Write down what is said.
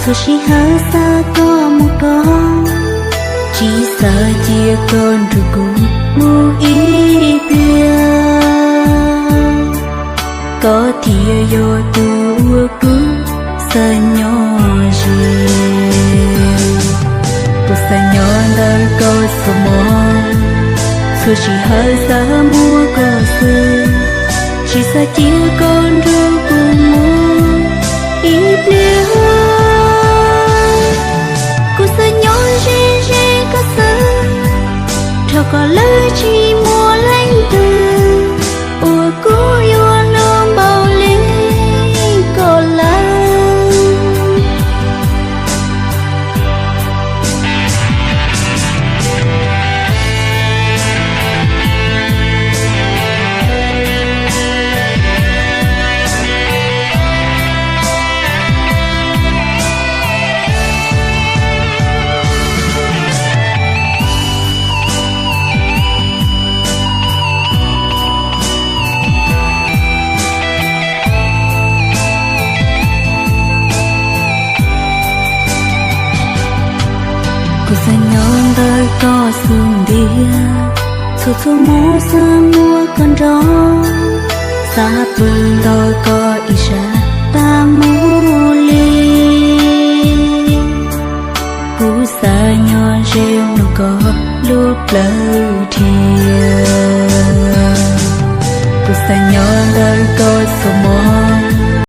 Txhua sij hawm xav koj mus koj, tsis xav cia koj nrog kuv mus ib pliag. Koj thiaj yog tus uas kuv xav nyob ze. Kuv xav nyob ntawm koj txhua hmo, txhua sij hawm xav muaj koj xwb, tsis xav cia koj nrog kuv mus ib pliag. Kuv xav nyob ze ze koj xwb, nrog koj lawm tsis muaj leej twg uas kuv yuav hlub npaum li koj lawm. Kuv xav nyob ntawm koj xub ntiag, txhua txhua hmo xav muaj koj nrog, xav pw nrog koj ib sab tas mus li. Kuv xav nyob ze mloog koj lub plawv dhia. Kuv xav nyob ntawm koj txhua hmo,